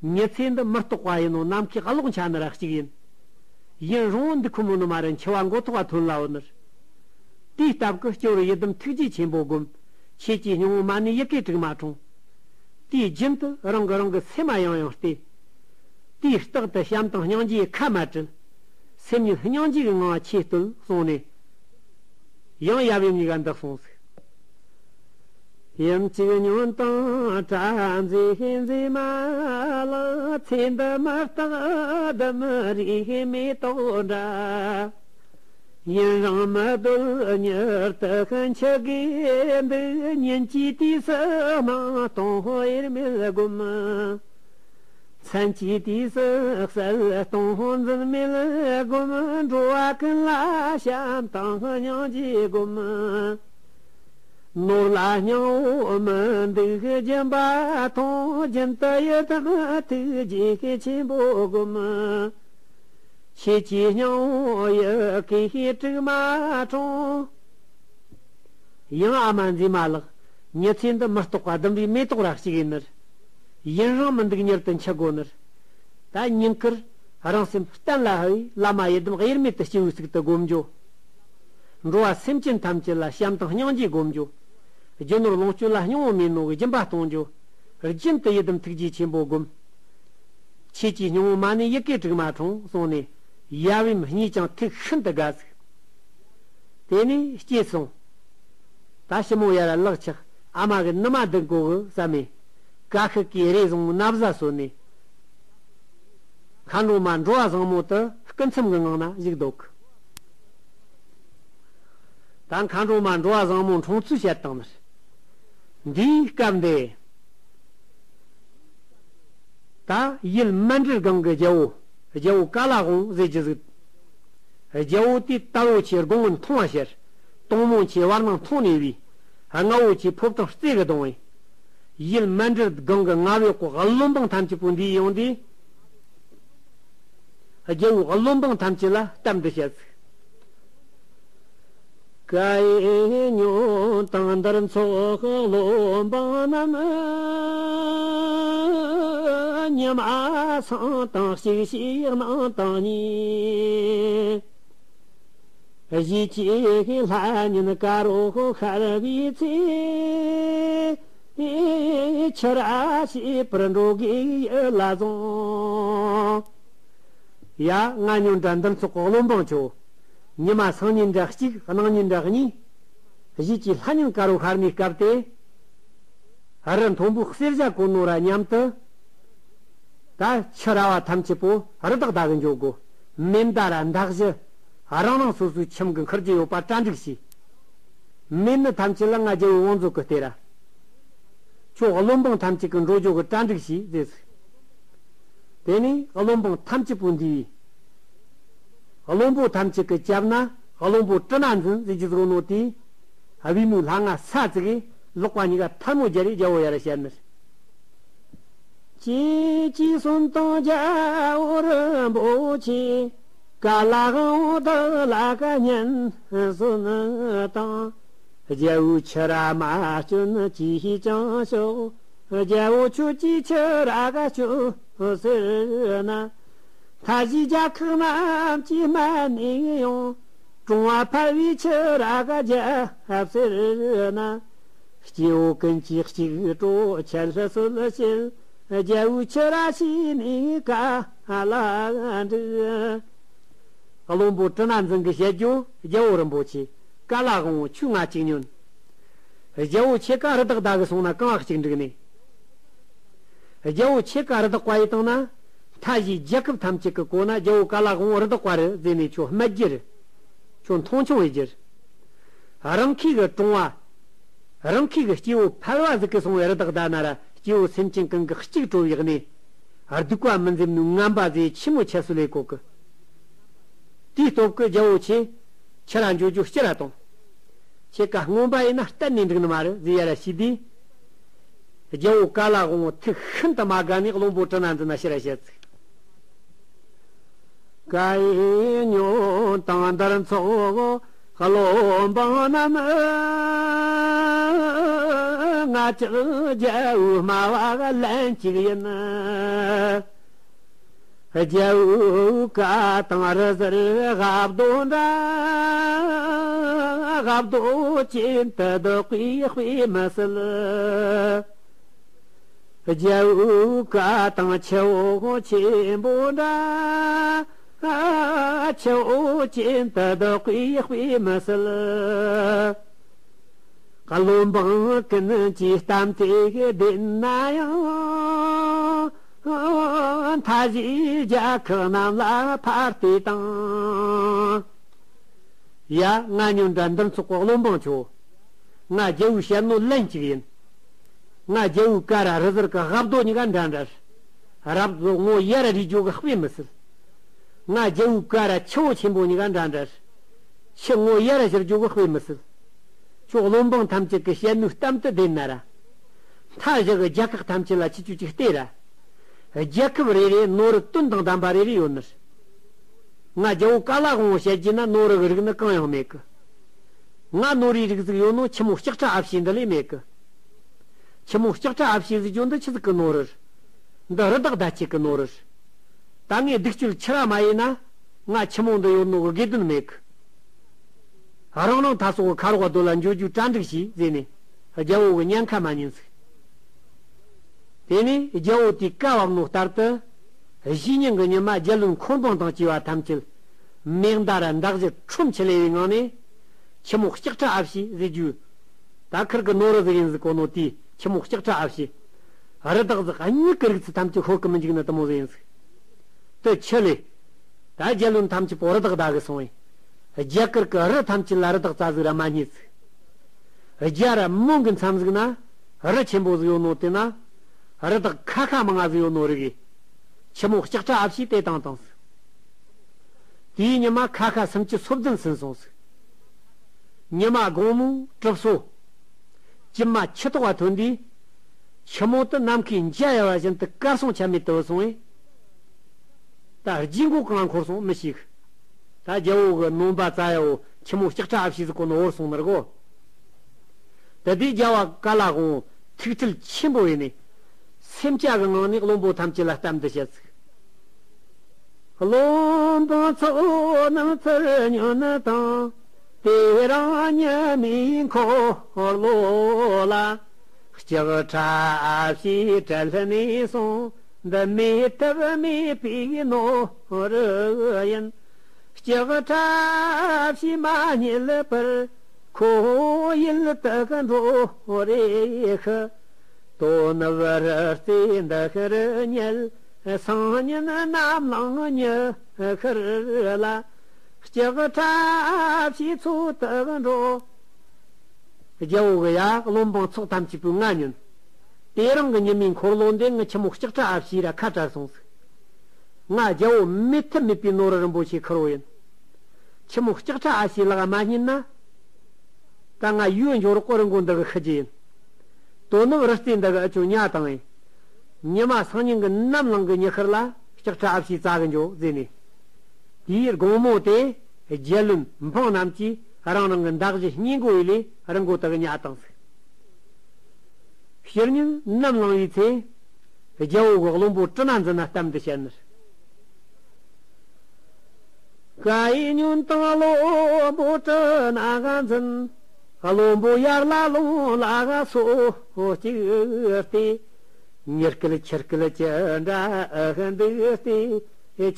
ཀ། མྱི་ཚེ་འདི་མི་རྟག་པ་ཡིན་ནོ། ནམ་མཁའི་གློག་འཆར་ནི་ར་གཅིག་ཡིན། ཡིན་རུང་འདི་ཁོ་མོ་ནི་མ་རེད། འཆི་བ་མགོ་ཐོག་ག་ཐོན་ལ་འོ་ནི་རེད། དེའི་སྟབས་ཀྱིས་སྤྱི་བོར་ཡི་དམ་ཐུགས་རྗེ་ཆེན་པོ་བསྒོམ། ཁྱེད་ཀྱི་སྙིང་པོ་མ་ཎི་ཡི་གེ་དྲུག་མ་འཁྲུངས། དེའི་རྒྱུན་དུ་རང་གིས་རང་གི་སེམས་མ་ཡང་ཡང་བལྟས། དེའི་རྟགས་དེ་བྱམས་དང་སྙིང་རྗེའི་ཁ་མ་བྲལ། སེམས་ཉིད་སྙིང་རྗེ་གི་ངང་ཆེས་བཏུལ་གསུངས་ནས། ཡང་ཡབ་ཡུམ་གཉིས་ཀ་འདི་གསུངས་ཟིག། ཡུམ་གཅིག་ཉོན་དང་བྲམ་ཟེ་མཛེས་མ་ལགས། ཚེ་འདི་མི་རྟག་ལྡུམ་རའི་མེ་ཏོག་འདྲ། ཡུན་རིང་མི་སྡོད་མྱུར་དུ་འཆི་དགོས་འདུག། ཉིན་གཅིག་དུས་སུ་སྣང་སྟོང་དབྱེར་མེད་བསྒོམ། མཚན་གཅིག་དུས་སུ་གསལ་སྟོང་འཛིན་མེད་བསྒོམ། འགྲོ་བ་ཀུན་ལ་བྱམས་དང་སྙིང་རྗེ་བསྒོམ། ནོར་ལ་སྙིང་པོ་མི་འདུག་སྦྱིན་པ་མཐོང་། རྒྱུན་དུ་ཡི་དམ་ཐུགས་རྗེ་ཆེན་པོ་བསྒོམ། ཁྱེད་ཀྱི་སྙིང་པོ་ཡི་གེ་དྲུག་མ་འཁྲུངས། ཡང་ཨ་མ་མཛེས་མ་ལགས། མྱི་ཚེ་འདི་མི་རྟག་པ་ལྡུམ་རའི་མེ་ཏོག་ར་གཅིག་ཡིན་ནི་རེད། ཡུན་རིང་མི་འདུག། མྱུར་དུ་འཆི་དགོས་ནི་རེད། ད་ཉིན་དཀར་རང་སེམས་གཏན་ལ་དབབ་བས། བླ་མ་ཡི་དམ་དབྱེར་མེད་དུ་སྤྱི་བོའི་གཙུག་ཏུ་བསྒོམ་རྒྱུ། འགྲོ་བ་སེམས་ཅན་ཐམས་ཅད་ལ་བྱམས་དང་སྙིང་རྗེ་བསྒོམ་རྒྱུ། རྒྱུ་ནོར་ལོངས་སྤྱོད་ལ་སྙིང་པོ་མེད་ནོ་གི་སྦྱིན་པ་གཏོང་རྒྱུ། རྒྱུན་དུ་ཡི་དམ་ཐུགས་རྗེ་ཆེན་པོ་བསྒོམ། ཁྱེད་ཀྱི་སྙིང་པོ་མ་ཎི་ཡི་གེ་དྲུག་མ་འཁྲུངས་གསུངས་ནས། ཡབ་ཡུམ་གཉིས་ཀྱང་ཐུགས་ཤིན་ཏུ་དགའ་ཟིག། དེ་ནས་སྐྱེས་སོང་། ད་ཞི་མོ་ཡར་ལག་ཆགས། ཨ་མ་གི་ནུ་མ་འདུག་གོ་གི་བསམ་མེད། ཀ་ཤི་ཀའི་རས་བཟུང་ན་བཟའ་གསོལ་ནས། མཁའ་འགྲོ་མ་འགྲོ་བ་བཟང་མོ་དེ་སྐུ་མཚམས་ཀྱི་ངང་ན་བཞུགས་འདུག། ད་མཁའ་འགྲོ་མ་འགྲོ་བ་བཟང་མོ་འཁྲུངས་ཚུལ་བཤད་བཏང་ནི་རེད། འདིའི་སྐབས་འདི། ད་ཡུལ་མཎྜལ་སྒང་གི་རྒྱལ་པོ། རྒྱལ་པོ་ཀ་ལ་དབང་པོ་ཟེར་རྒྱུ་ཟིག། རྒྱལ་པོ་དེས་དལ་བོ་ཆེ་དགུང་ངན་ཐུང་བ་ཤར། སྟོང་མོ་ཆེ་བར་སྣང་ཐུང་ནས་བའི། རྔ་བོ་ཆེ་ཕོ་བྲང་རྩེ་གི་གདོང་བའི། ཡུལ་མཎྜལ་སྒང་གི་རྔ་བའི་སྐོར་བློན་འབངས་ཐམས་ཅད་པོ་འདིའི་ཡོང་དུས། རྒྱལ་པོས་བློན་འབངས་ཐམས་ཅད་ལ་གཏམ་འདི་བཤད་ཟིག། ཀྭ་ཡེ་ཉོན་དང་འདིར་འཚོགས་བློན་འབངས་རྣམས། ཉི་མ་སང་དང་གཅིག་ཞིག་གནངས་དང་གཉིས། གཞིས་ཀྱི་ལྷ་ཉིན་དཀར་པོ་ཤར་བའི་ཚེ། ཁྱི་ར་བྱེད་པར་འགྲོ་དགོས་ཡུལ་ལ་བཟུང་། ཡ། ང་ཉོན་དྲ་འདིར་འཚོགས་བློན་འབངས་ཚོ། ཉི་མ་སང་ཉིན་དྲ་གཅིག་གནངས་ཉིན་དྲ་གཉིས། གཞིས་ཀྱི་ལྷ་ཉིན་དཀར་པོ་ཤར་ནི་སྐབས་དེ། རི་མཐོན་པོའི་གསེར་ཞྭ་གོན་ནོ་ར་མཉམ་དུ། ད་ཁྱི་ར་བ་ཐམས་ཅད་པོ་རི་དྭགས་བདའ་གི་འགྱོ་དགོ། མེ་མདའ་ར་མདའ་གཞུ། རང་རང་སོ་སོའི་ཁྱིམ་གི་འཁུར་རྒྱུ་ཡོད་པ་གྲ་སྒྲིག་བྱས། མེད་ནི་ཐམས་ཅད་ལ་ང་རྒྱལ་པོའི་བང་མཛོད་ཀྱི་སྟེ་ར། ཁྱོད་བློན་འབངས་ཐམས་ཅད་ཀྱི་འགྲོ་རྒྱུ་གི་གྲ་སྒྲིག་བྱས་ཟེར། དེ་ནས་བློན་འབངས་ཐམས་ཅད་པོ་འདུས། བློན་པོ་ཐམས་ཅད་ཀྱི་རྒྱབ་ན་བློན་པོ་ཀྲི་ན་འཛིན་ཟེར་རྒྱུ་ཟིག་ཡོད་ནོ་དེས། བི་མོའི་ལྷ་ང་ས་བཙུགས། ལག་པ་གཉིས་ཀ་ཐལ་མོ་སྦྱར་རེ་རྒྱལ་པོ་ཡར་བཤད་ནི། ཅེས་ཅེས་གསུངས་དང་རྒྱལ་པོ་རིན་པོ་ཆེ། ཀ་ལ་དབང་པོ་བདག་ལ་བཀའ་སྙན་གསོལ་ནི་དང་། རྒྱལ་པོའི་ཁྱི་ར་མ་སྐྱོན་ཅིས་ཀྱང་ཤོག། རྒྱལ་པོ་ཁྱོད་ཀྱིས་ཁྱི་ར་ག་སྐྱོན་ཟེར་ན། མཐའ་བཞིའི་རྒྱལ་ཁག་རྣམས་ཀྱིས་སྨད་ནས་ཡོང་། གྲོང་བ་ཕལ་བའི་ཁྱི་ར་ག་རྒྱབ་ཟེར་ན། སྐྱེ་བོ་ཀུན་གྱིས་གཅིག་གྲོགས་ཁྱད་གསོད་བྱེད། རྒྱལ་པོའི་ཁྱི་ར་ཤི་ནས་ག་ལ་འགྲིག། བློན་པོ་ཀྲི་ན་འཛིན་གྱིས་བཤད་རྒྱུ། རྒྱལ་པོ་རིན་པོ་ཆེ། ཀ་ལ་དབང་པོ་ཁྱོས་ང་གཅིག་ཉོན། རྒྱལ་པོ་ཁྱེད་ཀ་རི་དྭགས་བདའ་གི་སོང་ན་གང་ང་གཅིག་འགྲིག་ནས། རྒྱལ་པོ་ཁྱེད་ཀ་རི་དྭགས་བཀའ་ཡི་བཏང་ན། མཐའ་བཞིའི་རྒྱལ་ཁབ་ཐམས་ཅད་ཀྱི་གོ་ན་རྒྱལ་པོ་ཀ་ལ་དབང་པོ་རི་དྭགས་བཀའ་རེད་ཟེར་ནས་ཁྱོད་སྨད་རྒྱུ་རེད། ཁྱོད་མཐོང་ཆུང་ཡེ་རྒྱུ་རེད། རང་ཁྱི་གི་གྲོང་བ། རང་ཁྱི་གི་སྐྱེ་བོ་ཕལ་བ་ཟིག་གིས་སོང་བའི་རི་དྭགས་བདའ་ན་ར་སྐྱེ་བོ་སེམས་ཅན་ཀུན་གྱིས་གཅིག་གྲོལ་བའི་གནས། སྡིག་པ་མི་འཛེམ་ནུས་ངན་པ་ཟེར་ཆི་མོ་ཁྱད་གསོད་ལས་གོ་གི། དེའི་སྟོབས་ཀྱིས་རྒྱལ་པོ་ཁྱེད། ཁྱི་ར་འགྱོ་རྒྱུ་ཕྱིར་ར་གཏོང་། ཁྱེད་ཀ་རྔོན་པ་ཡིན་ན་གཏན་ནས་འགྲིག་ནི་མ་རེད་ཟེར་ཡ་ར་ཞུས་དུས། རྒྱལ་པོ་ཀ་ལ་དབང་པོ་ཐུགས་ཤིན་ཏུ་མ་དགའ་ནས་བློན་པོ་ཀྲི་ན་འཛིན་ན་ཕྱིར་ར་བཤད་ཚིག། ཀྭ་ཡེ་ཉོན་དང་འདིར་འཚོགས་བློན་འབངས་རྣམས། ང་ཅག་རྒྱལ་བོའི་སྨྲ་བ་ལན་གཅིག་ཡིན། རྒྱལ་བོའི་བཀའ་དང་རི་ཟུར་རྦ་རྡོ་འདྲ། རྦ་རྡོ་གྱེན་དུ་བཟློག་པའི་དཔེ་མི་སྲིད། རྒྱལ་བོའི་བཀའ་དང་ཆུ་བོ་ཆེན་པོ་འདྲ། ཆུ་བོ་གྱེན་དུ་བཟློག་པའི་དཔེ་མི་སྲིད། བློན་འབངས་ཀུན་གྱིས་གཏམ་དེ་བདེན་ན་ཡང་། མཐའ་བཞིའི་རྒྱལ་ཁབ་རྣམས་ལ་ཕར་བལྟས་དང་། ཡ། ང་ཉོན་དྲ་འདིར་འཚོགས་པའི་བློན་འབངས་ཚོ། ང་རྒྱལ་བོའི་བཤད་ནོ་ལན་གཅིག་ཡིན། ང་རྒྱལ་བོའི་བཀའ་ར་རི་ཟུར་གི་རྦ་རྡོ་གཉིས་ཀ་འདྲ་འདྲ་རེད། རྦ་རྡོ་ངོ་ཡར་ར་རིལ་རྒྱུ་གི་དཔེ་མི་སྲིད། ང་རྒྱལ་བོའི་བཀའ་ར་ཆུ་བོ་ཆེན་པོ་གཉིས་ཀ་འདྲ་འདྲ་རེད། ཆུ་ངོ་ཡར་ར་བཞུར་རྒྱུ་གི་དཔེ་མི་སྲིད། ཁྱོད་བློན་འབངས་ཐམས་ཅད་ཀྱི་བཤད་ནོའི་གཏམ་དེ་བདེན་ན་ར། མཐའ་བཞི་གི་རྒྱལ་ཁག་ཐམས་ཅད་ལ་ཁྱེད་ཆོས་ཅིག་ལྟོས་ར། རྒྱལ་ཁབ་རེ་རེ་ནོར་བུ་དོན་དང་ལྡན་པ་རེ་རེ་ཡོད་ནི་རེད། ང་རྒྱལ་བོ་ཀ་ལ་དབང་བོ་བཤད་རྒྱུ་ན་ནོར་བུ་གི་རིགས་ནི་གང་ཡང་མེད་གི། ང་ནོར་བུའི་རིགས་ཟིག་ཡོད་ནོ་ཆུ་མོ་ལྕགས་ཁྲ་ཨ་ཕྱི་འདི་ལས་མེད་གི། ཆུ་མོ་ལྕགས་ཁྲ་ཨ་ཕྱི་ཟེར་རྒྱུ་འདི་ཆི་ཟིག་གི་ནོར་བུ་རེད། འདི་རི་དྭགས་བདག་བྱེད་གི་ནོར་བུ་རེད། ད་ངས་སྡིག་སྤྱོད་ཆེ་ར་མ་ཡིན་ན། ང་ཆུ་མོ་འདི་ཡོད་ནོ་གི་དགོས་དོན་མེད་གི། རང་རང་ཐ་སོག་གི་ཁ་རོག་རྡོ་ལ་འགྱོ་རྒྱུ་གྲ་འགྲིག་བྱོས་ཟེར་ནས་རྒྱལ་བོ་གི་ཉེན་ཁ་མ་ཉན་ཟིག། དེ་ནས་རྒྱལ་བོ་དེས་བཀའ་བབས་ནོ་ལྟར་དུ། གཞེས་ཉིན་གི་ཉི་མ་རྒྱལ་བློན་འཁོར་འབངས་དང་བཅས་པ་ཐམས་ཅད་མེ་མདའ་ར་མདའ་གཞུ་ཁྲོམ་ཆུ་ལེ་བའི་ངང་ནས། ཆུ་མོ་ལྕགས་ཁྲ་ཨ་ཕྱི་ཟེར་རྒྱུ། ད་ཁིར་གི་ནོར་བུ་ཟིག་ཡིན་ཟིག་གོ་ནོ་དེའི་ཆུ་མོ་ལྕགས་ཁྲ་ཨ་ཕྱི། རི་དྭགས་ཟིག་གཉིས་ཀྱི་རིགས་ཚུལ་ཐམས་ཅད་ཤོར་གི་མི་འཇུག་ནི་དེ་མོ་ཟིག་ཡིན་ཟིག། དེ་ཆུ་ལས། ད་རྒྱལ་བློན་ཐམས་ཅད་པོ་རི་དྭགས་བདའ་གི་སོང་བས། རྒྱ་གར་གི་རི་ཐམས་ཅད་ལ་རི་དྭགས་རྩྭ་ཟིག་ར་མ་རྙེད་ཟིག། རྒྱ་ར་མོན་གི་མཚམས་ཟིག་ན། རི་ཆེན་པོ་ཟིག་ཡོད་ནོ་དེ་ན། རི་དྭགས་ཁ་ཁ་མང་ང་ཟིག་ཡོད་ནོ་རིག་གི། ཆུ་མོ་ལྕགས་ཁྲ་ཨ་ཕྱི་དེ་བཏང་བཏང་ཟིག། དེའི་ཉི་མ་ཁ་ཁ་སུམ་ཅུ་སོ་བདུན་ཟིན་སོང་ཟིག། ཉི་མ་དགོང་མོ་གྲིབ་སོ། གྲིབ་མ་ཆུ་ཐོག་བ་ཐོན་དུས། ཆུ་མོ་དེ་ནམ་མཁའི་འཇའ་ཡལ་བ་བཞིན་དུ་གར་སོང་ཆ་མེད་དུ་སོང་བས། ད་རྗེས་འགོ་གང་འཁོར་སོང་མི་ཤེས་གི། ད་རྒྱལ་བོ་གི་ནོམ་པ་རྩ་ཡ་བོ་ཆུ་མོ་ལྕགས་ཁྲ་ཨ་ཕྱི་ཟིག་གོ་ནོ་བོར་སོང་ནི་རེད་གོ། དེ་དུས་རྒྱལ་བ་ཀ་ལ་དབང་ཐུགས་ཁྲལ་ཆེན་པོ་ཡིན་ནས། སེམས་སྐྱ་གི་ངང་ནས་བློན་པོ་ཐམས་ཅད་ལ་གཏམ་འདི་བཤད་ཟིག། བློན་པོ་ཚོ་ནམ་ཚར་ཉོན་དང་། དེ་རིང་ཉི་མའི་འཁོར་ལོ་ལ། ལྕགས་ཁྲ་ཨ་ཕྱི་བྲལ་ནས་སོང་། འདི་མེད་ཐབས་མེད་པའི་ནོར་ཡིན། ལྕགས་ཁྲ་ཨ་ཕྱི་མ་རྙེད་པར། ཁོ་ཡུལ་དུ་འགྲོ་རེ་ཤི། དོ་ནུབ་རི་རྩེ་འདི་ཤར་ཉལ། སང་ཉིན་ནམ་ལངས་ཉི་ཤར་ལ། ལྕགས་ཁྲ་ཨ་ཕྱི་འཚོལ་དུ་འགྲོ། རྒྱལ་བོ་གི་ཡ་བློན་འབངས་ཚོགས་ཐམས་ཅད་པོས་ང་ཉོན། དེ་རིང་གི་ཉི་མའི་འཁོར་ལོ་འདི་ངི་ཆུ་མོ་ལྕགས་ཁྲ་ཨ་ཕྱི་ར་ཁ་བྲལ་སོང་ཟིག། ང་རྒྱལ་བོ་མེད་ཐབས་མེད་པའི་ནོར་རིན་པོ་ཆེ་ཁུར་བོ་ཡིན། ཆུ་མོ་ལྕགས་ཁྲ་ཨ་ཕྱི་ལག་མ་རྙེད་ན། ད་ང་ཡུལ་འགྱོ་རོགས་གོ་རི་མགོ་འདི་གི་ཤི་རྒྱུ་ཡིན། དོ་ནུབ་རི་རྩེ་འདི་གི་ཨ་ཅོ་ཉ་དང་ཡིན། ཉི་མ་སང་ཉིན་གི་ནམ་ལངས་གི་ཉི་ཤར་ལ་ལྕགས་ཁྲ་ཨ་ཕྱི་རྩ་གི་འགྱོ་ཟེར་ནས། དེའི་དགོང་མོ་དེ་རྒྱལ་བློན་འབངས་རྣམས་ཀྱིས་རང་རང་གི་མདའ་གཞུ་རྙེད་མགོ་ཡི་ལས་རི་མགོ་དག་གི་ཉ་བཏང་ཟིག། ཕྱི་ཉིན་ནམ་ལངས་པའི་ཚེ། རྒྱལ་བོ་གི་བློན་པོ་ཀྲི་ན་འཛིན་ན་གཏམ་འདི་བཤད་ནི། བཀའ་ཡིས་ཉོན་དང་བློན་པོ་ཀྲི་ན་འཛིན། བློན་པོ་ཡར་ལ་ལོངས་ལ་སོ་གཅིག་སྟེ། ཉི་སྐད་ཆུ་སྐད་ཅི་འདྲ་འདུག་སྟེ།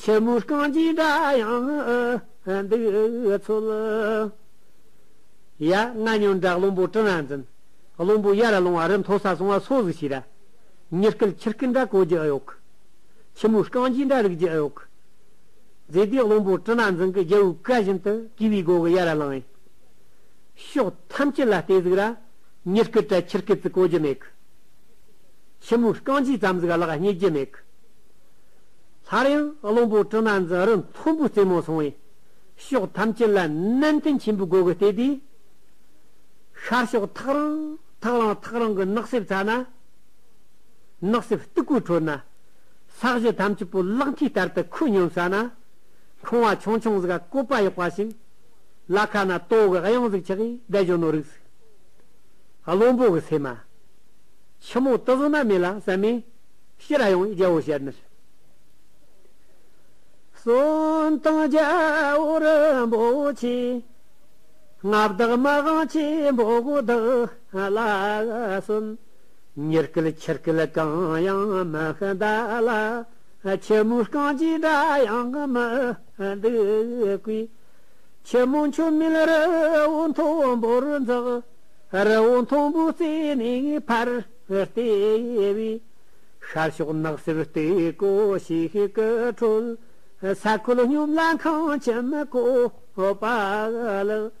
ཆུ་མོའི་རྐང་རྗེས་འདྲ་ཡང་འདུག་ཚོད། ཡ། ང་ཉོན་དྲ་བློན་པོ་ཀྲི་ན་འཛིན། བློན་པོ་ཡར་ལོངས་བ་རི་མཐོ་ས་སོང་བ་སོ་ཟིག་ཤེས་ར། ཉི་སྐད་ཆུ་སྐད་འདྲ་གོ་རྒྱུ་ཨེ་ཡོད་གི། ཆུ་མོའི་རྐང་རྗེས་འདྲ་རིག་རྒྱུ་ཨེ་ཡོད་གི། ཟེར་དུས་བློན་པོ་ཀྲི་ན་འཛིན་གྱིས་རྒྱལ་བོའི་བཀའ་བཞིན་དུ་གུས་པའི་སྒོ་གི་ཡར་ལངས་ཡིན། ཕྱོགས་ཐམས་ཅད་ལ་བལྟས་ཟིག་ར། ཉི་སྐད་དྲ་ཆུ་སྐད་ཙི་གོ་རྒྱུ་མེད་གི། ཆུ་མོའི་རྐང་རྗེས་ཙམ་ཟིག་ལག་རྙེད་རྒྱུ་མེད་གི། སླར་ཡང་བློན་པོ་ཀྲི་ན་འཛིན་རི་མཐོན་པོའི་རྩེ་མོ་སོང་བས། ཕྱོགས་ཐམས་ཅད་ལ་ནན་ཏན་ཆེན་པོའི་སྒོ་གི་བལྟས་དུས། ཤར་ཕྱོགས་ཐག་རིང་ཐག་རིང་ཐག་རིང་གི་ནགས་གསེབ་ཚ་ན། ནགས་གསེབ་སྟུག་པོའི་ཁྲོད་ན། ས་གཞི་ཐམས་ཅད་པོ་ལག་མཐིལ་ལྟར་དུ་ཁོད་སྙོམས་ས་ན། ཁང་བ་ཆུང་ཆུང་ཟིག་ག་བཀོད་པ་ཡག་པ་ཞིག། ལ་ཁ་ན་ཏོག་གི་གཡང་ཟིག་ཆགས་ཀྱིས་བསྡད་བཞག་ནོ་རིག་ཟིག། བློན་པོ་གི་སེམས་མ། ཆུ་མོ་དེ་བཟོ་ན་མེད་ལ་བསམ་མས། ཕྱིར་ར་ཡོང་བའི་རྒྱལ་བོ་བཤད་ནི། གསོན་དང་རྒྱལ་བོ་རིན་པོ་ཆེ། མངའ་བདག་མི་དབང་ཆེན་པོ་བདག་ལ་གསོན། ཉི་སྐལ་ཆུ་སྐལ་གང་ཡང་མི་འདའ་ལ། ཆུ་མོའི་རྐང་རྗེས་འདྲ་ཡང་མི་འདུག་གི། ཆུ་མོ་མཆོད་མེ་རི་བོ་མཐོན་པོར་འཛེགས། རི་བོ་མཐོན་པོའི་རྩེ་ནས་ཕར་བལྟས་པས། ཤར་ཕྱོགས་ནགས་གསེབ་སྟེགས་བུ་ཞིག་གི་ཁྲོད། ས་ཁོལ་སྙོམས་ལ་ཁང་ཁྱིམ་བཀོད་པ་ལགས།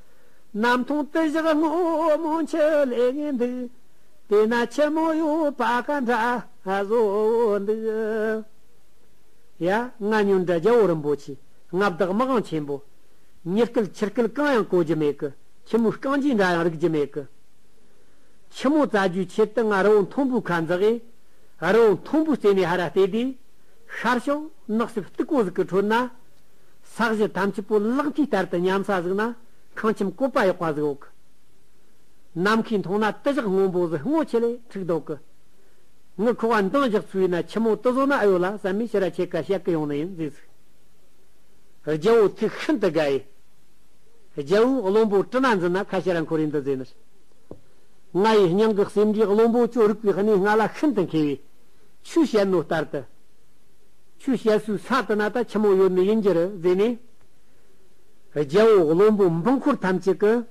གནམ་མཐོང་དུ་བཞག་སྔོན་མོ་འཆི་ལེགས་འདུག། དེ་ན་ཆུ་མོ་ཡོད་པ་ག་འདྲ་བཟོ་འདུག། ཡ། ང་ཉོན་དྲ་རྒྱལ་བོ་རིན་པོ་ཆེ། མངའ་བདག་མི་དབང་ཆེན་པོ། ཉི་སྐལ་ཆུ་སྐལ་གང་ཡང་གོ་རྒྱུ་མེད་གི། ཆུ་མོའི་རྐང་རྗེས་འདྲ་ཡང་རིག་རྒྱུ་མེད་གི། ཆུ་མོ་བཙལ་རྒྱུའི་ཆེད་དུ་ང་རི་བོ་མཐོན་པོའི་ཁ་འཛེགས་ཡས། རི་བོ་མཐོན་པོའི་རྩེ་ནས་ཧར་ར་བལྟས་དུས། ཤར་ཕྱོགས་ནགས་གསེབ་སྟུག་པོ་ཟིག་གི་ཁྲོད་ན། ས་གཞི་ཐམས་ཅད་པོ་ལག་མཐིལ་ལྟར་དུ་ཉམས་ས་ཟིག་ན། ཁང་ཁྱིམ་བཀོད་པ་ཡག་པ་ཟིག་ཡོད་གི། ནམ་མཁའི་མཐོངས་ན་དུ་བཞག་སྔོན་པོ་ཟིག་སྔོ་ཆེ་ལེ་འཁྲིགས་འདུག་གི། ངི་ཁོ་བ་འདང་རྒྱག་ཚུལ་ཡིན་ན་ཆུ་མོ་དེ་བཟོ་ན་ཨེ་ཡོད་ལ་བསམ་མས། ཕྱིར་ར་ཁྱེད་ཀ་བཤད་གི་ཡོང་ནི་ཡིན་ཟེར་ཟིག། རྒྱལ་བོ་ཐུགས་ཤིན་ཏུ་དགའ་ཡི། རྒྱལ་བོས་བློན་པོ་གྲི་ན་འཛིན་ན་ཁ་ཕྱིར་ར་འཁོར་རེ་འདི་ཟེར་ནི། ང་ཡི་སྙིང་གི་སེམས་འདྲིས་བློན་པོ་ཁྱོད་རིག་པའི་གནས་ལྔ་ལ་ཤིན་ཏུ་མཁས་པས། ཆོས་བཤད་ནོ་ལྟར་དུ། ཆོས་བཤད་སའི་ས་དེ་ན་ད་ཆུ་མོ་ཡོད་ནི་ཡིན་རྒྱུ་རེད་ཟེར་ནས། རྒྱལ་བོ་བློན་པོ་འབངས་འཁོར་ཐམས་ཅད་ཀྱིས།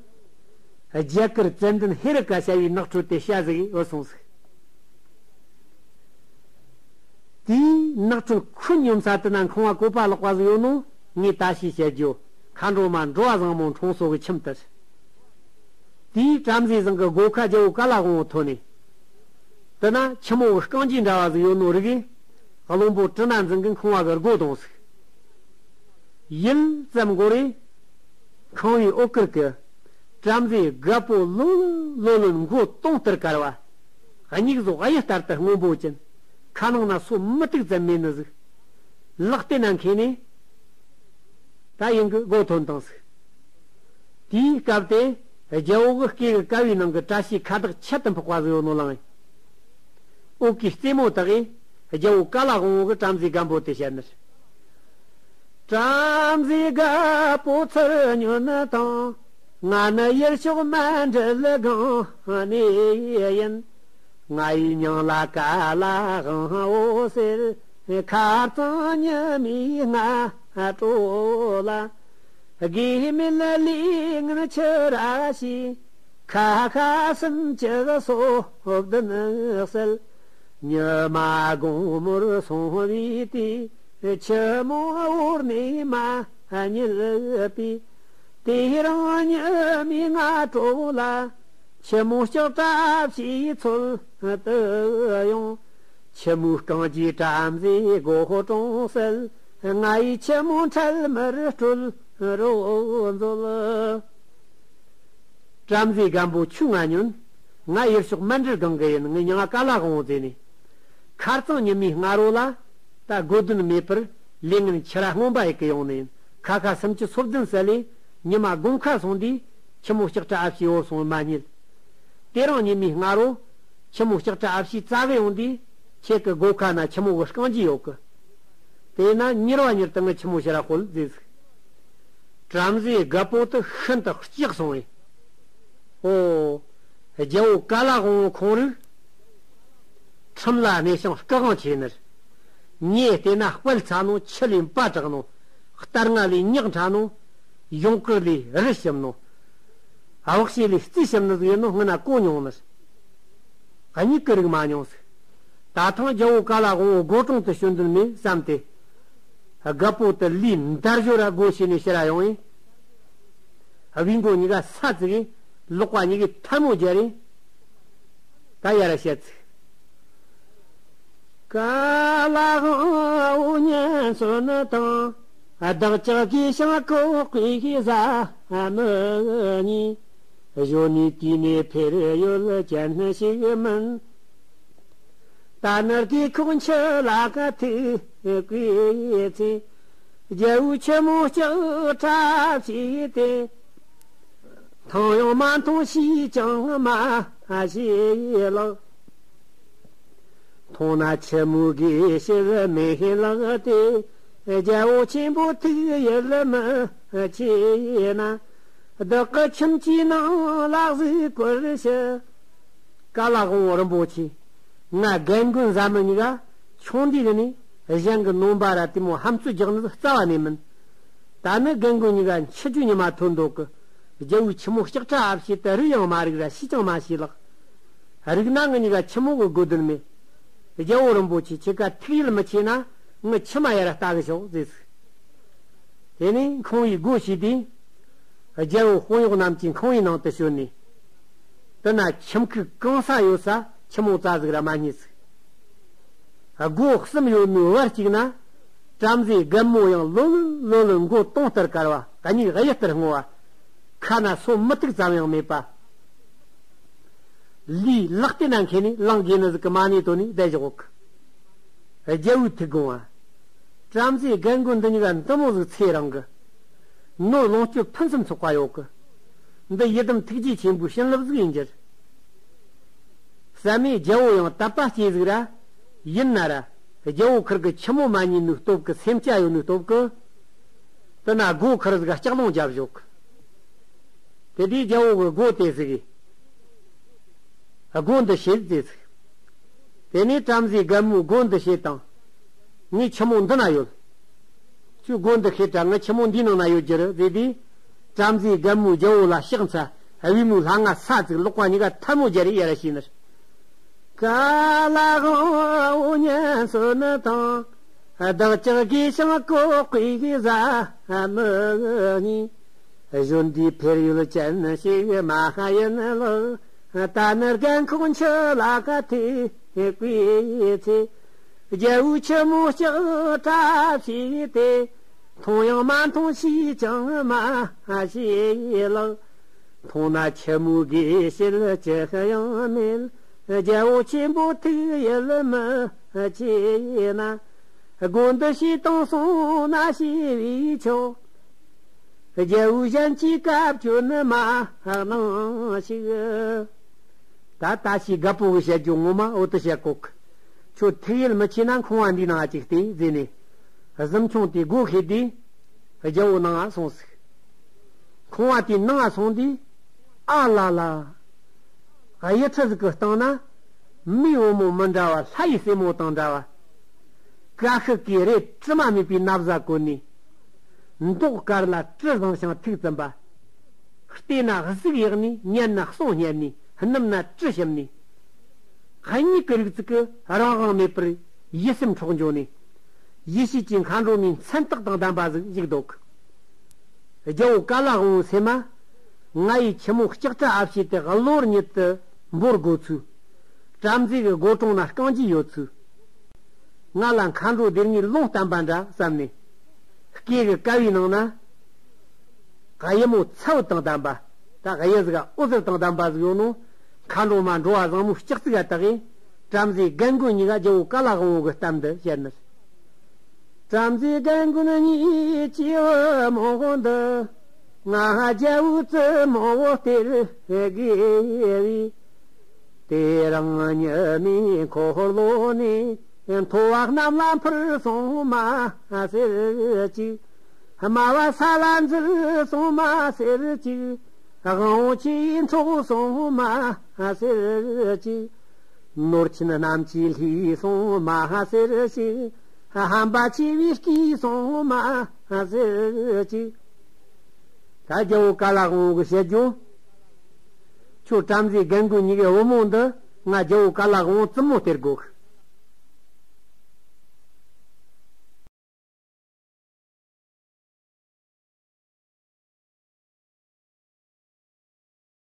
རྒྱ་གར་ཙན་དན་ཧེ་རུ་ཀ་བྱ་བའི་ནགས་ཁྲོད་དེ་བྱ་ཟིག་ཡོད་སོང་ཟིག། དེའི་ནགས་ཁྲོད་ཁོད་སྙོམས་ས་དེ་ན་ཁང་བ་བཀོད་པ་ལོག་པ་ཟིག་ཡོད་ནོ། ངས་ད་ཞིག་བཤད་རྒྱུ། མཁའ་འགྲོ་མ་འགྲོ་བ་བཟང་མོ་འཁྲུངས་ས་གི་ཁྱིམ་དེར། དེའི་བྲམ་ཟེ་བཟང་གི་སྒོ་ཁ་རྒྱལ་བོ་ཀ་ལ་དབང་བོ་ཐོན་ནས། དེ་ན་ཆུ་མོ་གི་རྐང་རྗེས་འདྲ་བ་ཟིག་ཡོད་ནོ་རིག་གིས། བློན་པོ་གྲི་ན་འཛིན་གིས་ཁང་བ་གི་སྒོ་བརྡུངས་ཟིག། ཡུད་ཙམ་འགོར་རེ། ཁང་བའི་འོག་ཁུལ་གྱི་བྲམ་ཟེ་རྒད་པོ་ལོ་ལོན་ལོ་ལོན་མགོ་དུང་ལྟར་དཀར་བ། མིག་ཟོ་གཡུ་ལྟར་དུ་སྔོན་པོ་ཅན། ཁ་ནང་ན་སོ་མི་ཐིག་ཙམ་མེད་ནི་ཟིག། ལག་སྟེང་ན་འཁྱེར་ནས། ད་ཡིན་གི་སྒོ་ཐོན་བཏང་ཟིག། དེའི་སྐབས་དེ་རྒྱལ་བོ་གི་སྐེ་གི་ཀ་བའི་ནང་གི་བཀྲ་ཤིས་ཁ་བཏགས་ཆད་དུ་འཕགས་པ་ཟིག་ཡོད་ནོ་ལངས། འོག་གི་རྩེ་མོ་དག་གིས་རྒྱལ་བོ་ཀ་ལ་དབང་བོ་གིས་བྲམ་ཟེ་རྒན་པོ་དེ་བཤད་ནི། བྲམ་ཟེ་རྒད་པོ་ཚུར་ཉོན་དང་། ང་ནི་ཡུལ་ཕྱོགས་མཎྜལ་སྒང་ནས་ཡིན། ང་ཡི་མྱིང་ལ་ཀ་ལ་དབང་བོ་ཟེར། ཁ་རྩང་ཉི་མའི་སྔ་དྲོ་ལ། དགོས་མེད་ལས་ངན་ཆི་ར་བྱས། ཁ་ཁ་སུམ་ཅུ་སོ་བདུན་བསད། ཉི་མ་དགོང་མོར་སོང་བའི་དུས། ཆུ་མོ་བོར་ནས་མ་རྙེད་པས། དེ་རིང་ཉི་མའི་སྔ་དྲོ་ལ། ཆུ་མོ་ལྕགས་བྲབས་ཀྱིས་འཚོལ་དུ་ཡོང་། ཆུ་མོའི་རྐང་རྗེས་བྲམ་ཟེ་སྒོ་དྲུང་བསད། ང་ཡི་ཆུ་མོ་འཕྲལ་མར་སྤྲོད་རོགས་མཛོད། བྲམ་ཟེ་རྒན་པོ་ཁྱོས་ང་ཉོན། ང་ཡུལ་ཕྱོགས་མཎྜལ་སྒང་གི་ཡིན། ངའི་མྱིང་ང་ཀ་ལ་དབང་བོ་ཟེར་ནས། ཁ་རྩང་ཉི་མའི་སྔ་དྲོ་ལ། ད་དགོས་དོན་མེད་པར་ལས་ངན་ཆི་ར་རྔོན་པ་ཡེད་གི་ཡོང་ནི་ཡིན། ཁ་ཁ་སུམ་ཅུ་སོ་བདུན་བསད་ལས་ཉི་མ་དགོང་ཁ་སོང་དུས་ཆུ་མོ་ལྕགས་བྲབས་ཨ་ཕྱི་བོར་སོང་མ་རྙེད། དེ་རིང་ཉི་མའི་སྔ་དྲོ་ཆུ་མོ་ལྕགས་བྲབས་ཨ་ཕྱི་བཙལ་གི་ཡོང་དུས་ཁྱེད་ཀྱི་སྒོ་ཁ་ན་ཆུ་མོ་གི་རྐང་རྗེས་ཡོད་གི། དེས་ན་མྱུར་བ་མྱུར་དུ་ངའི་ཆུ་མོ་ཕྱིར་ར་སྤོལ་ཟེར་ཟིག། བྲམ་ཟེ་རྒད་པོ་དེ་ཤིན་ཏུ་སྐྲག་སོང་བས། ཨོ། རྒྱལ་བོ་ཀ་ལ་དབང་བོ་ཁོང་རིག། ཁྲིམས་ལ་གནས་ཤིང་སྐུ་དབང་ཆེ་ནི། མྱེས་བལྟས་ན་དཔལ་ཚ་ནོ། ཆུ་ལས་འབའ་དྲག་ནོ། རྟ་རྔ་ལས་ཉག་ཕྲ་ནོ། ཡུངས་ཀར་ལས་རི་ཞིམ་ནོ། འོག་ཤེད་ལས་རྩི་ཞིམ་ནི་ཟིག་ཡིན་ནོ་སྔོན་ན་གོ་མྱོང་ནི། གཉིས་ཀྱི་རིགས་མ་མྱོང་ཟིག། ད་ཐེངས་རྒྱལ་བོ་ཀ་ལ་དབང་བོ་སྒོ་དྲུང་དུ་བྱོན་དོན་མེད་བསམ་སྟེ། རྒད་པོ་དེ་ལུས་འདར་ཞོར་ར་སྒོ་ཕྱེ་ནས་ཕྱིར་ར་ཡོང་ཡིན། བུའི་མགོ་གཉིས་ཀ་ས་བཙུགས་ཡིན། ལག་པ་གཉིས་ཀས་ཐལ་མོ་སྦྱར་ཡིན། ད་ཡར་ར་བཤད་ཚིག། ཀ་ལ་དབང་བོ་ཉན་གསོན་དང་། བདག་ཅག་གིས་ཤིང་ཁོག་གི་ཟ་མི་ཉན། གཞོན་ནུའི་དུས་ནས་ཕེར་ཡོད་ཅན་ཞིག་མིན། ད་ནི་རྒས་ཁོག་འཆི་ལ་ག་ཐུག་གི་ཚེ། རྒྱལ་བོའི་ཆུ་མོ་ལྕགས་ཁྲ་བྱས་ཏེ། མཐོང་ཡང་མ་མཐོང་ཤེས་ཀྱང་མ་ཤེས་ལགས། མཐོང་ན་ཁྱི་མོའི་དགེ་བཤེས་མེད་ལགས་ཏེ། རྒྱལ་པོ་ཆེན་པོ་ཐུགས་ཡིད་མི་ཆེས་ན། བདག་གི་ཁྱིམ་གྱི་ནང་ལ་གཟིགས་སྐོར་ཞུ། བཀའ་ལ་དབང་པོ་རིན་པོ་ཆེ། ང་རྒན་རྒོན་བཟའ་མི་གཉིས་ཀ་ཆུང་དུས་ནས་གཞན་གྱི་ནོམ་པ་ར་དེ་མོ་ཧམ་རྩོད་རྒྱག་ནི་རྩ་བ་ནས་མིན། ད་ནི་རྒན་རྒོན་གཉིས་ཀ་འཆི་རྒྱུ་ཉི་མ་ཐོན་འདུག་གི། རྒྱལ་པོའི་ཆུ་མོ་ལྕགས་ཁྲ་ཨ་ཕྱེ་དེ་རིག་ཡང་མ་རིག་ར་ཤེས་ཀྱང་མ་ཤེས་ལགས། རིག་ན་ངི་གཉིས་ཀ་ཆུ་མོ་གི་དགོས་དོན་མེད། རྒྱལ་པོ་རིན་པོ་ཆེ་ཁྱེད་ཀ་ཐུགས་ཡིད་མི་ཆེས་ན་ངི་ཆུ་མ་ཡར་ལྟ་གི་ཤོག་ཟེར་ཟིག། དེ་ནས་ཁང་བའི་སྒོ་ཕྱེས་དུས། རྒྱལ་པོ་དཔོན་གཡོག་རྣམས་ཀྱིས་ཁང་བའི་ནང་དུ་བྱོན་ནས། དེ་ན་ཁྱིམ་ཁུག་གང་ས་ཡོད་ས་ཆུ་མོ་རྩྭ་ཟིག་ར་མ་རྙེད་ཟིག། སྒོ་གསུམ་ཡོད་ནོའི་བར་གཅིག་ན། བྲམ་ཟེ་རྒན་མོ་ཡང་ལོ་ལོན་ལོ་ལོན་མགོ་དུང་ལྟར་དཀར་བ། མིག་གཡུ་ལྟར་སྔོ་བ། ཁ་ན་སོ་མུ་ཏིག་ཙམ་ཡང་མེད་པ། ལུས་ལག་སྟེང་ན་འཁྱེར་ནས་ལང་དགོས་ནི་ཟིག་གི་མ་ཎི་བཏོན་ནས་བསྡད་བཞག་གི། རྒྱལ་པོའི་ཐུགས་དགོངས་པ། བྲམ་ཟེ་རྒན་རྒོན་འདི་གཉིས་ཀ་འདི་མོ་ཟིག་ཚེ་རིང་གི། ནོར་ལོངས་སྤྱོད་ཕུན་སུམ་ཚོགས་པ་ཡོད་གི། འདི་ཡི་དམ་ཐུགས་རྗེ་ཆེན་པོའི་བྱིན་རླབས་ཟིག་ཡིན་རྒྱུ་རེད། བསམ་མེད་རྒྱལ་པོ་ཡང་དད་པ་སྐྱེས་ཟིག་ར། ཡིན་ན་ར། རྒྱལ་པོ་ཁུར་གི་ཆུ་མོ་མ་རྙེད་ནོའི་སྟོབས་ཀྱི་སེམས་ཅན་ཡོད་ནོའི་སྟོབས་ཀྱི། དེ་ན་སྒོ་ཁུར་ཟིག་ལྕགས་ལོང་བརྒྱབ་བཞག་གི། དེ་དུས་རྒྱལ་པོ་གི་སྒོ་དེ་ཟིག་གི། སྒོ་འདི་ཕྱེས་ཟེར་ཟིག། དེ་ནས་བྲམ་ཟེ་རྒན་མོའི་སྒོ་འདི་ཕྱེས་དང་། ངའི་ཆུ་མོ་འདི་ན་ཡོད། ཁྱོད་སྒོ་འདི་ཕྱེས་དྲ་ངའི་ཆུ་མོ་འདིའི་ནང་ན་ཡོད་རྒྱུ་རེད་ཟེར་དུས། བྲམ་ཟེ་རྒན་མོས་རྒྱལ་པོ་ལ་ཕྱག་འཚལ། པུས་མོའི་ལྷ་ང་ས་བཙུགས། ལག་པ་གཉིས་ཀ་ཐལ་མོ་སྦྱར་རེ་ཡར་བྱས་ནས། བཀའ་ལ་དབང་པོ་ཉན་གསོལ་ནི་དང་། བདག་ཅག་དགེ་ཞིང་བཀོད་པའི་བཟའ་མི་གཉིས། གཞོན་དུས་ཕེར་ཡུལ་ཅན་ཞིག་མ་ཡིན་ལགས། ད་ནི་རྒན་ཁོག་འཆི་ལ་ག་ཐེ་བའི་ཚེ། རྒྱལ་པོའི་ཆུ་མོ་ལྕགས་ཁྲ་ཕྱེས་ཏེ། མཐོང་ཡང་མ་མཐོང་ཤེས་ཀྱང་མ་ཤེས་ལགས། མཐོང་ན་ཁྱི་མོའི་དགེ་བཤེས་ཅི་ཡང་མེད། རྒྱལ་པོ་ཆེན་པོ་ཐུགས་ཡིད་མི་ཆེས་ན། སྒོ་འདི་ཕྱེས་དང་སོང་ན་ཞེས་པས་ཆོག། རྒྱལ་པོས་གཞན་གྱི་བཀའ་བཀྱོན་མ་གནང་ཞིག། ད་ད་ཞིག་རྒད་པོ་གིས་བཤད་རྒྱུ་ངོ་མ་འོ་དེ་བཤད་གོ་གི། ཁྱོད་ཐུགས་ཡིད་མི་ཆེས་ན་ཁང་བ་འདིའི་ནང་ཅིག་བལྟས་ཟེར་ནས། གཟིམ་ཆུང་དེ་སྒོ་ཕྱེས་དུས། རྒྱལ་པོ་ནང་ང་སོང་ཟིག། ཁང་བ་དེའི་ནང་ང་སོང་དུས། ཨ་ལ་ལ། གཡུ་ཁྲི་ཟིག་གི་སྟེང་ན། མིག་བུ་མོ་མི་འདྲ་བ་ལྷ་ཡི་སྲས་མོ་དང་འདྲ་བ། ཀ་ཤི་ཀའི་རས་དྲི་མ་མེད་པའི་ན་བཟའ་གོན་ནས། མདོག་དཀར་ལ་དྲི་བཟང་ཞིང་ཐུགས་བཙུན་པ། སྟེང་ན་གཟིག་གཡོགས་ནས། སྙན་ན་གསུང་སྙན་ནས། སྣུམ་ན་དྲི་ཞིམ་ནས། སྙིགས་ཀྱི་རིགས་ཅིག་གི་རང་དབང་མེད་པར་ཡིད་སེམས་འཕྲོག་འགྱོ་ནས། ཡེ་ཤེས་ཀྱི་མཁའ་འགྲོ་མའི་མཚན་རྟགས་དང་ལྡན་པ་ཟིག་བཞུགས་འདུག། རྒྱལ་པོ་ཀ་ལ་དབང་པོའི་སེམས་མ། ང་ཡི་ཁྱི་མོ་ལྕགས་ཁྲ་ཨ་ཕྱེ་དེ་གློ་བུར་ཉིད་དུ་འབོར་དགོས་ཚུལ། བྲམ་ཟེ་གི་སྒོ་དྲུང་ན་རྐང་རྗེས་ཡོད་ཚུལ། ང་ལ་མཁའ་འགྲོ་སྡེ་ལྔའི་ལུང་བསྟན་པ་འདྲ་བསམ་ནས། སྐེ་གི་ཀ་བའི་ནང་ན། གཡུ་མོ་ཚ་བོ་དང་ལྡན་པ། ད་གཡུ་ཟིག་འོད་ཟེར་དང་ལྡན་པ་ཟིག་ཡོད་ནོ། མཁའ་འགྲོ་མ་འགྲོ་བ་བཟང་མོའི་ལྕགས་ཚིགས་ལ་བཏགས་ཡས། བྲམ་ཟེ་རྒན་རྒོན་གཉིས་ཀ་རྒྱལ་པོ་ཀ་ལ་དབང་པོ་གི་གཏམ་འདི་བཤད་ནས། བྲམ་ཟེ་རྒན་རྒོན་གཉིས་ཀྱི་བུ་མོ་འདི། ང་རྒྱལ་པོའི་བཙུན་མོ་སྟེར་དགོས་པས། དེ་རིང་ཉི་མའི་འཁོར་ལོ་ནས། མཐོ་བ་གནམ་ལ་འཕུར་སོང་མ་ཟེར་ཅིག། དམའ་བ་ས་ལ་འཛུལ་སོང་མ་ཟེར་ཅིག། དབང་པོ་ཆེ་འཕྲོག་སོང་མ་ཟེར་ཅིག། ནོར་ཆེན་རྣམས་ཀྱིས་བསླུས་སོང་མ་ཟེར་ཅིག། ཧམ་པ་ཆེ་བས་བརྐུས་སོང་མ་ཟེར་ཅིག། ད་རྒྱལ་པོ་ཀ་ལ་དབང་པོ་གིས་བཤད་རྒྱུ། ཁྱོད་བྲམ་ཟེ་རྒན་རྒོན་གཉིས་ཀའི་བུ་མོ་འདི་ང་རྒྱལ་པོ་ཀ་ལ་དབང་པོ་བཙུན་མོ་སྟེར་དགོས།